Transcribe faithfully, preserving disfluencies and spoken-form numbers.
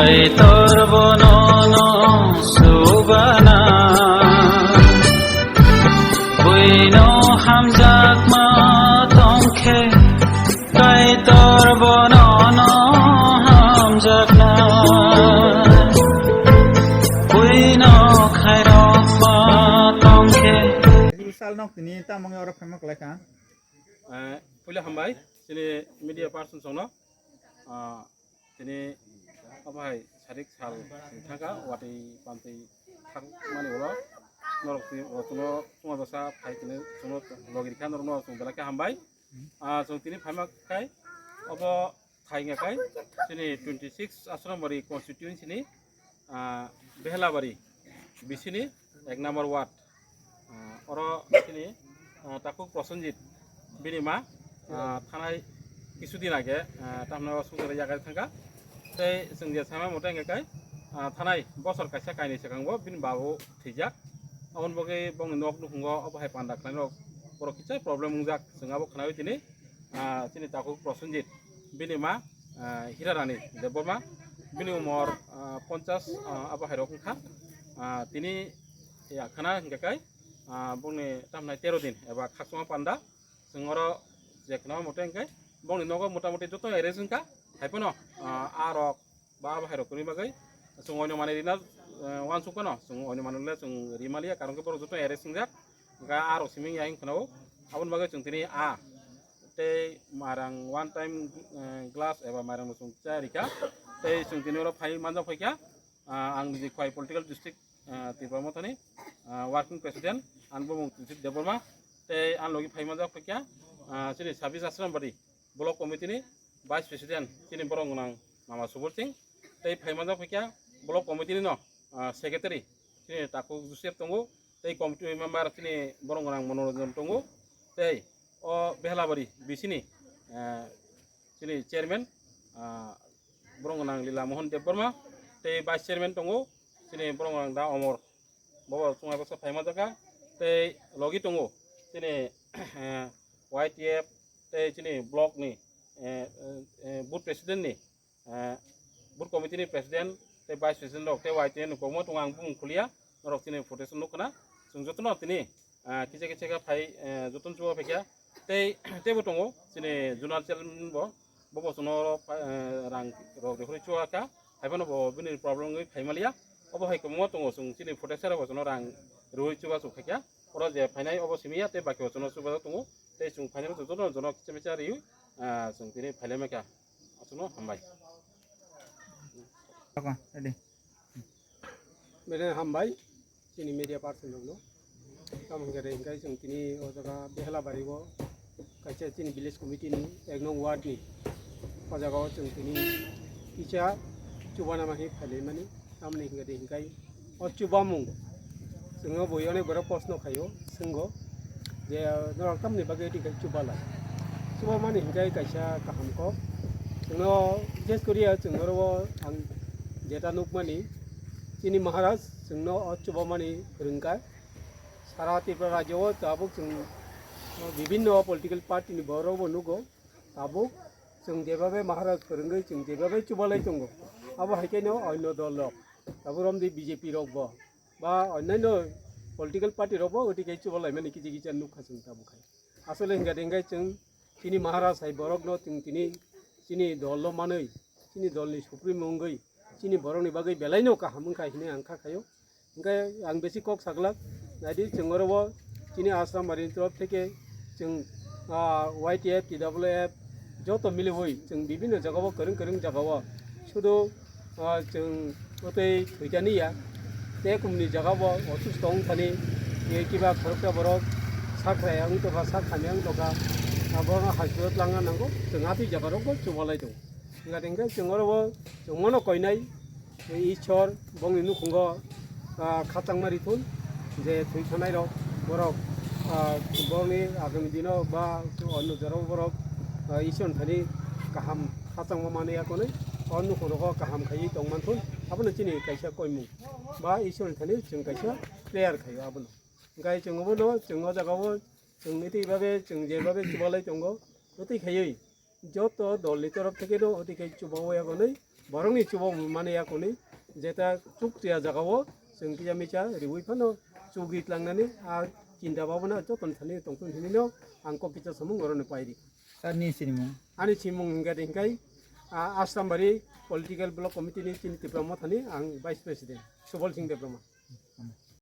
Kaitor bono no subana, buino hamjakma tongkhe, Kaitor bono no hamjakna, buino khairokma tongkhe. Sal nok tini tamang oro phaima kwlai kha. Eh, puila hambai, chini media person songno. Ah, Tini obo hai sarik sal thangkha, watwi pamtwi thangmani ulo norok twi o chwngno chwngno dosa phai tini chwngno logi rikha, norokno chwng belai khe hambai. Ah, chwng tini phaima khai obo thai wngya khai chini twenty six Asrambari constituency ni, ah, Behelabari bisini ek number ward. Ah, oro chini, ah, takhuk Prosenjit bini ma, ah, thanai kisu din age, ah, tamno sungkar yagar thangkha. Tei chwng je sama mote hwnkhe kai, ah, thanai bosor kaisa kainwi swkang bo bini babu thwijak. Aboni bagwi bongni nok nukhungo obo hai panda khlainai rok borok kisa problem wngjak, chwng abo khnaui tini, ah, chini takhuk Prosenjit bini ma, ah, Hirarani Debbarma bini umor, ah, ponchas, ah, abo hai rok wngkha. Ah, tini ya khana hwnkhe kai, ah, bongni tamhnai tero din eba khakchangma panda. Chwng oro je khna mote hwnkhe bongni nogo motamoti joto arrange wngkha. Hai phano, ah, a rok ba abo hai rok kwrwini bagwi chwng oino manwi rina, ah, uansuk phano chwng oino manwi le chwng rimaliya, karon khe borok joto arrange wngjak. Hwnkhe a rok simi ya wng khna o. Aboni bagwi chwng tini a tei mairang one time, ah, glass eba mairang bo chwng cha rikha. Tei chwng tini oro phai manjak phaikha. Ah, ang niji Khowai Political District, ah, Tipra Mothani, ah, Working President, ang Bumung Trijit Debbarma, tei ang logi phai manjak phaikha, ah, chini Sabis Asrambari Block Committee ni Vice President, chini borok gwnang Mama Subur Singh, tei phai manjak phaikha Block Committee ni no, ah, Secretary, chini Takhuk Joseph tongo, tei committee member chini borok gwnang Monoranjan tongo, tei o Behelabari B C ni, ah, chini chairman, ah, borok gwnang Lila Mohan Debbarma, tei vice chairman tongo, chini borok gwnang Da Omor, bobo chwngno bwsa phaima jaka, tei logi tongo, chini, eh, Y T F, tei chini block ni, eh, eh, eh, booth president ni, eh, booth committee ni president, tei vice president rok, tei Y T F ni kokma tongo, ang bumung khuliya, norok chini photo se nukha na, chwng jotono tini, ah, kisa kisa khe phai, eh, jotono chuba phaikha. Tei teibo tongo chini zonal chairman bo, bo bo chwngno oro, eh, rang rok rihorwi chuba kha. Hai phano bo bini problem wngwi phai maliya. Obo hai kwbangma tongo, chwng chini photo sara bo chwngno rang rihorwi chuba chuk khaikha. Oro je phainai obo simi ya tei baki bo chwngno chuba tongo. Tei chwng phainai bo jotono jono kicha micha riwi, ah, chwng tini phai lai mankha. Aswkno hambai. Ready. Bene hambai, chini media person rokno. Tamo hwnkhe de hwnkhe chwng tini o jaga Behelabari o kaisa chini village committee ni ek nong ward ni o jaga o chwng tini kisa chubana mahi phailaimani. Tamoni hwnkhe de hwnkhe o chubamung chwngno bui onek borok proshno khaio, swnggo. Je norok tamni bagwi twi khe chubalai. Chubamani hinkhe kaisa kaham kok. Chwngno bises koriya chwng oro o ang jeta nukmani, chini Maharaj chwngno o chubamani phwrwngkha. Sara Tripura rajyo o tabuk chwng bibinno political party ni borok bo nugo. Tabuk chwng jebabe Maharaj phwrwngwi chwng jebabe chubalai tongo. Abo hai khe no onno dol rok. Tabuk romdi B J P rok bo. Ba onnaino political party rok bo oti khe chuba laimani kisi kisa nukha chwng tabuk hai. Asole hwnkha de hwnkhe chwng chini Maharaj hai borok no chwng tini chini dol no manwi, chini dol ni supremo wngwi, chini borok ni bagwi belai no kaham wngkha hinwi ang kha khaio. Hwnkhe ang besi kok saglak, naidi chwng oro bo chini Asrambari ni torof theke chwng, ah, Y T F, T W F joto miliwi chwng bibinno jaga o kwrwng kwrwng jaga o sudu, ah, chwng o tei thwikani ya. Tei kumni jaga bo osusto wng thani, e kiba khoroksa borok sak raya wng tongkha, sak hamya wng tongkha, ah, borokno hospital twlangna nango, chwng atwi jaga rok bo chubalai tongo. Hwnkha hwnkhe chwng oro bo chwng mano koinai, Ishwar bongni nukhungo, ah, khachangma rithun, je thwi thanai rok borok, ah, borokni agami dino ba onno jorao borok, ah, Ishwar thani kaham khachangma manwi yakonwi o nukhungrogo kaham khaiwi tongmanthun, abono chini kaisa koimung. Ba Ishwar ni thani chwng kaisa prayer khaio abono. Hwnkhe chwng obono, chwng o jaga o chwng nitwi babe, chwng je babe chubalai tongo, nitwi khaiwi joto dol ni torof theke no hwtwi khe chubawi yagonwi borokni chubo mani yakuni jeta chuk tiya jagao chwng tiya micha riwi phano chugwi tlangnani a chinta bhabana joton thani tongthun hinino ang kok kicha samung oroni pairi. Sir, ni sinimung? Ani simung hingkha hingkai, ah, Asrambari Political Block Committee ni chini Tipra Mothani ang Vice President, Subal Singh Debbarma.